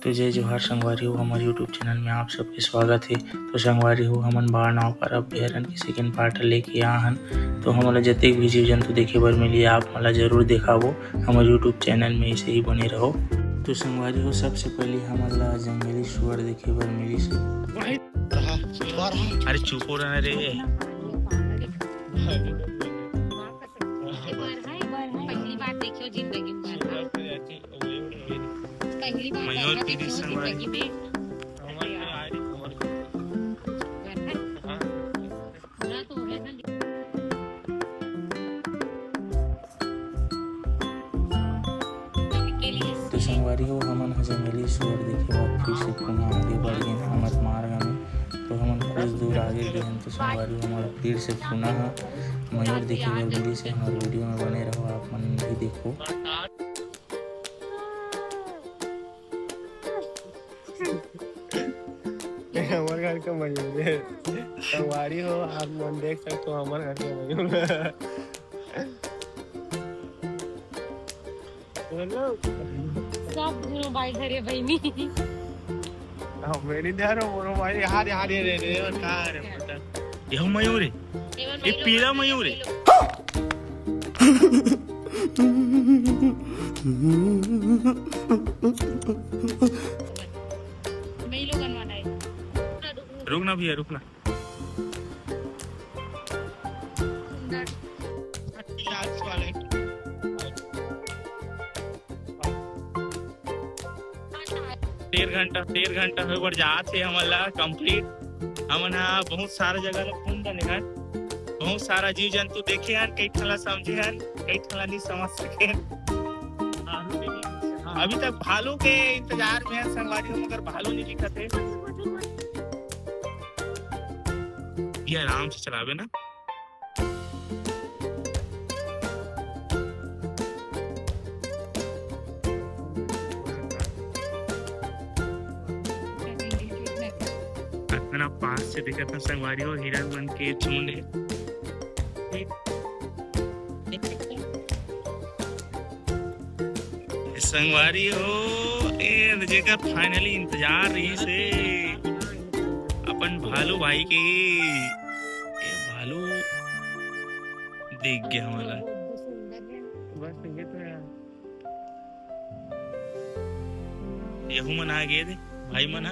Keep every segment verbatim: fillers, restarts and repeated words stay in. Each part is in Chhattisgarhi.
तो जय जोहार संगवारी हो, हमर YouTube चैनल में आप सबके स्वागत हे। तो संगवारी हो, हमन बाढ़ नाव पर अभ्यारण्य के सेकंड पार्ट लेके आ हन। तो हमन ला जतेक भी जीव जंतु देखे बर मिली, आप मन ला जरूर देखाबो हमर YouTube चैनल में, ऐसे ही बने रहो। तो संगवारी हो, सबसे पहले हमन ला जंगली सुअर देखे बर मिली से। अरे चुप हो रहा रे। पहली बार देखियो जिंदगी में। पहली बार मयूर देखा की था जिंदगी में। पूरा तो है ना। तो संगवारी हो, हमन ह जंगली सुअर देखे बर फिर से पुनः आगे बढ़ गेन हमर मार्ग में। तो हमन कुछ दूर आगे गेन, तो संगवारी हो, हमन फिर से पुनः मयूर देखे बर मिली से। हमर वीडियो में बने रहो, आप मन भी देखो। हमर घर का मयूर है। संगवारी हो, आप मन देख सकते हो हमर घर का मयूर। बोलो। सब झुनो भाई धरे बहिनी। हाँ, मेरी धरो, बोलो भाई, हाथ, हाथ, ये रे, रे, और कहाँ रे, बेटा? यह मयूर है। ये पीला मयूर है। रुक ना भैया, रुक ना। डेढ़ घंटा, डेढ़ घंटा होए बर जात हे हमन ला complete। हमन ह बहुत सारा जगह ला घूम डले हन, बहुत सारा जीव जंतु देखे हन, कई ठन ला समझे हन, कई ठन ला नहीं समझ सके हन। अभी तक भालू के इंतजार में है संगवारी हो, मगर भालू नहीं दिखत हे। ये आराम से चलावे ना। अतना पास से देखत हन संगवारी हो, हिरन मन के झुंड हे। संगवारी हो, ए जेकर finally इंतजार रहिस हे, अपन भालू भाई के, ए भालू दिख गया हमला। बस ये तो यार। यहू मन आ गए रे, भाई मन ह।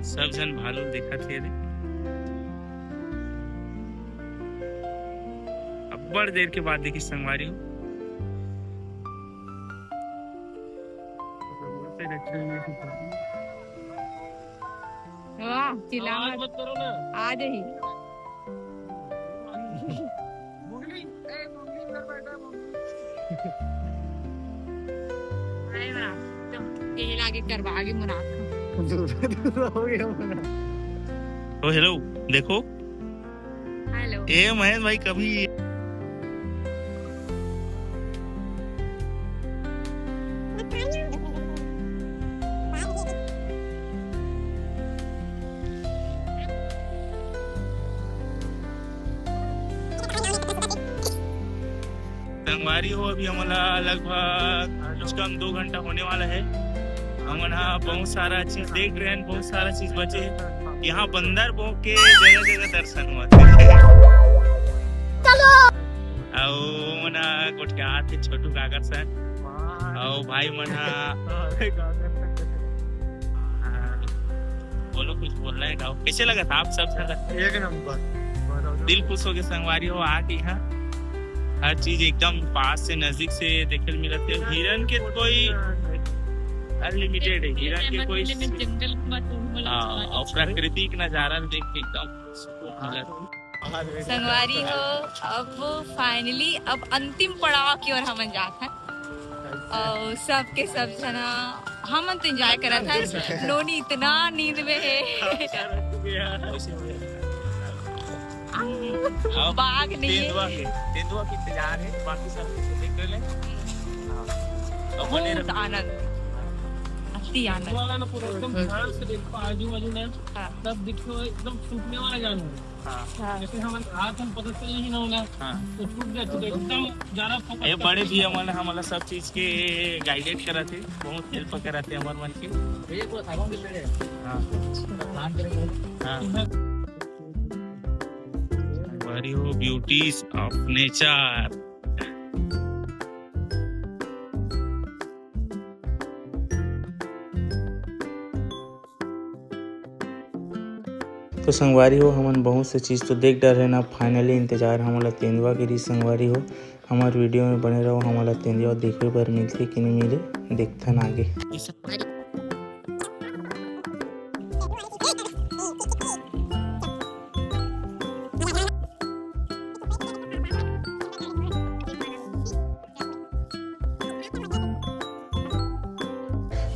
सब झन भालू देखत हे रे। अब्बड़ देर के बाद देखी संगवारी हो। वाह, चिल्ला आवाज मत। मत करो ना। आ जाही। अरे वाह, तो यही लागे करवा आगे मुनाफा। दूर, दूर हो गया मुनाफा। ओ हेलो, देखो। हेलो। ए महेश भाई, कभी संगवारी हो, अभी हमन ला लगभग कुछ कम दो घंटा होने वाला है। हमन हा बहुत सारा चीज देख रहे हैं, बहुत सारा चीज बचे। यहाँ बंदर बहु के जगह जगह दर्शन हुआ। चलो। अउ मना गोठियात हे छोटू काकर सन। अउ भाई मन हा बोलो, कुछ बोलना है, गाओ। कैसे लगा था आप सब? एक नंबर। दिल खुश हो गए संगवारी हो आके यहाँ। हर चीज एकदम पास से, नजदीक से देखे ल मिलत हे। हिरन के कोई अनलिमिटेड है, हिरन के कोई। जंगल में तो हाँ, और प्राकृतिक नजारा देख के एकदम सुकून मिलत हे। संगवारी हो, अब finally अब अंतिम पड़ाव की ओर हमन जात हन। अउ सबके सब जना हमन तो enjoy करत हन। नोनी इतना नींद में है। अब बाघ नहीं है। तेंदुआ के, तेंदुआ के इंतजार है, बाकी सब कुछ देख ले। हाँ। अब बने बहुत रहो। आनंद, अति आनंद। वाला ना पूरा एकदम ध्यान से देखो, आजू बाजू ना हाँ। सब दिखे, एकदम छूटने वाला जानवर है। हाँ। हाँ। जैसे हमन रात में पता चल नहीं ना होला, हाँ। तो छूट जाते तो एकदम ज्यादा focus ये बड़े करते भैया हैं। मन हमला सब चीज के guided करत हे, बहुत help करत हे हमर मन के। ये तो सागौन के पेड़ है। हाँ। तो plan करेंगे। हाँ। संगवारी हो, beauties of nature। तो संगवारी हो, हमन बहुत से चीज तो देख डरे ना, finally इंतजार हमन ला तेंदुआ के रही संगवारी हो। हमर video में बने रहो, हमन ला तेंदुआ देखे बर मिलथे कि नहीं मिले, देखथन आगे।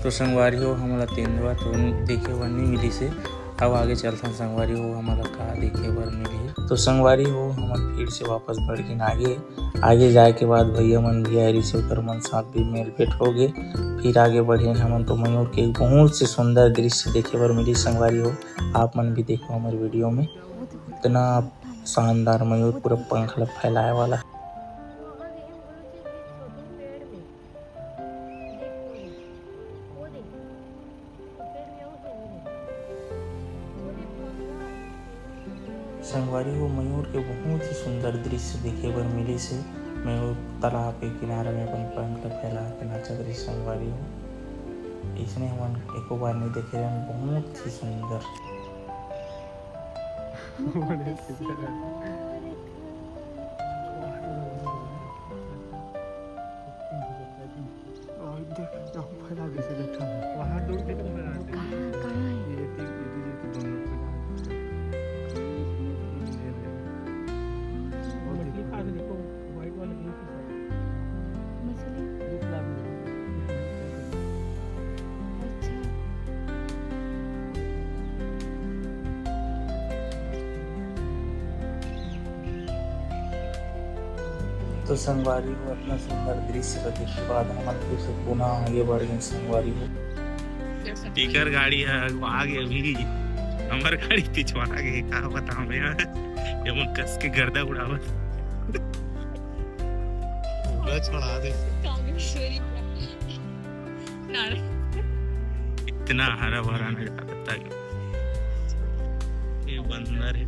तो संगवारी हो, हमला तेंदुआ तो देखे बर नहीं मिलिस हे। अब आगे चलथन संगवारी हो, हमला का देखे बर मिलही। तो संगवारी हो, हमन फिर से वापस बढ़ गेन आगे। आगे जाए के बाद भैया मन भी आए रहिस, ओकर मन साथ भी मेल भेंट हो गे। फिर आगे बढ़ेन हमन तो मयूर के एक बहुत से सुंदर दृश्य देखे बर मिलिस संगवारी हो। आप मन भी देखो हमर video में, इतना शानदार मयूर पूरा पंख ला फैलाए वाला। संगवारी हो, मयूर के बहुत ही सुंदर दृश्य देखे बर मिलिस हे। मयूर तालाब के किनारा में अपन पंख ला फैला के नाचत रहिस संगवारी हो। इसने हमन एको बार नहीं देखे रहन, बहुत ही सुंदर। और देख, जहाँ फैला दे से बैठा है। वहाँ दौड़ के तो फैला दे। कहाँ, कहाँ है? ये तीन, ये दो, ये तो दोनों फैला दे। ये दे। और मछली देख। खा के देखो, white वाला देख के सब। मछली? ये गुलाब में। अच्छा। तो संगवारी हो, इतना सुंदर दृश्य ला देखे बाद हमन फिर से पुनः आगे बढ़ गेन संगवारी हो। एकर गाड़ी ह अगवा गे अभी, हमर गाड़ी पिछवा गे, का बताओ यार, ये मन कस के गर्दा उड़ावत। पूरा छोड़ा दे। कामेश्वरी। इतना हरा भरा नजारा था। ये बंदर है।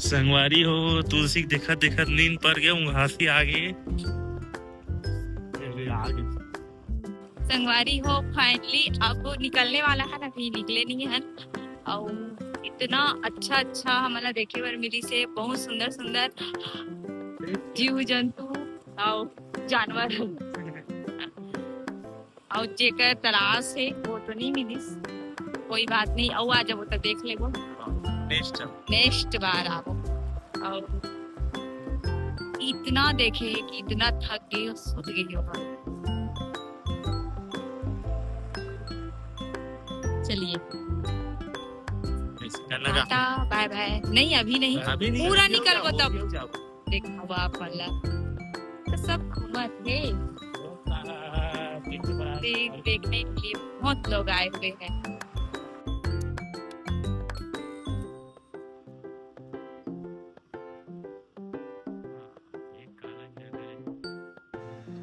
संगवारी हो, तुलसी के देखत देखत नींद पर गया, ऊँघासी आ गए। संगवारी हो, finally अब निकलने वाला है, अभी निकले नहीं है। और इतना अच्छा अच्छा हमला देखे बर मिलिस हे, बहुत सुंदर सुंदर जीव जंतु और जानवर। और जेकर तलाश है वो तो नहीं मिलिस, कोई बात नहीं, और आ जाबो तो देख लेबो। Next time। Next बार आबो। और इतना देखे कि इतना थक गई, सुत गई होगा। चलिए, ऐसे करना का? Tata, bye bye। नहीं, अभी नहीं। अभी नहीं, पूरा अभी हो निकल जाओ, वो तब। अभी हो जाओ। देखो आप वाला। तो सब घूमत हे। देख, देखने के लिए बहुत लोग आए हुए हैं।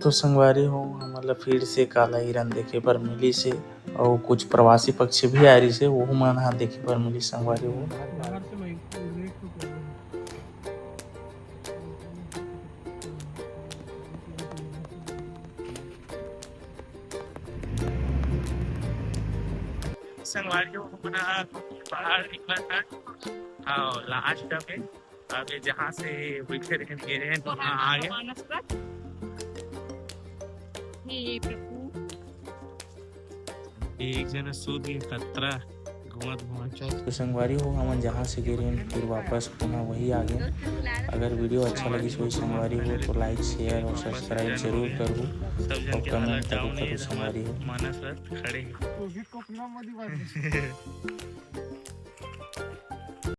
तो संगवारी हो, हमन ला फिर से काला हिरन देखे बर मिलिस हे, अउ कुछ प्रवासी पक्षी भी आए रहिस हे, वो मन ह देखे बर मिलिस संगवारी हो। संगवारी हो, हमन ह पहाड़ निकलत हन। हाँ, last में अभी जहाँ से बैठे रहन, गे रहन, वहाँ आ गए। हे प्रभु। एक जना सूत गे, खतरा। तो संगवारी हो, हमन जहाँ से गे रहेन, फिर वापस पुनः वही आ गेन। अगर वीडियो अच्छा लगिस होही संगवारी हो, तो like, share और subscribe जरूर करहू। और comment जरूर करहू संगवारी हो। मानस रथ खड़े हे।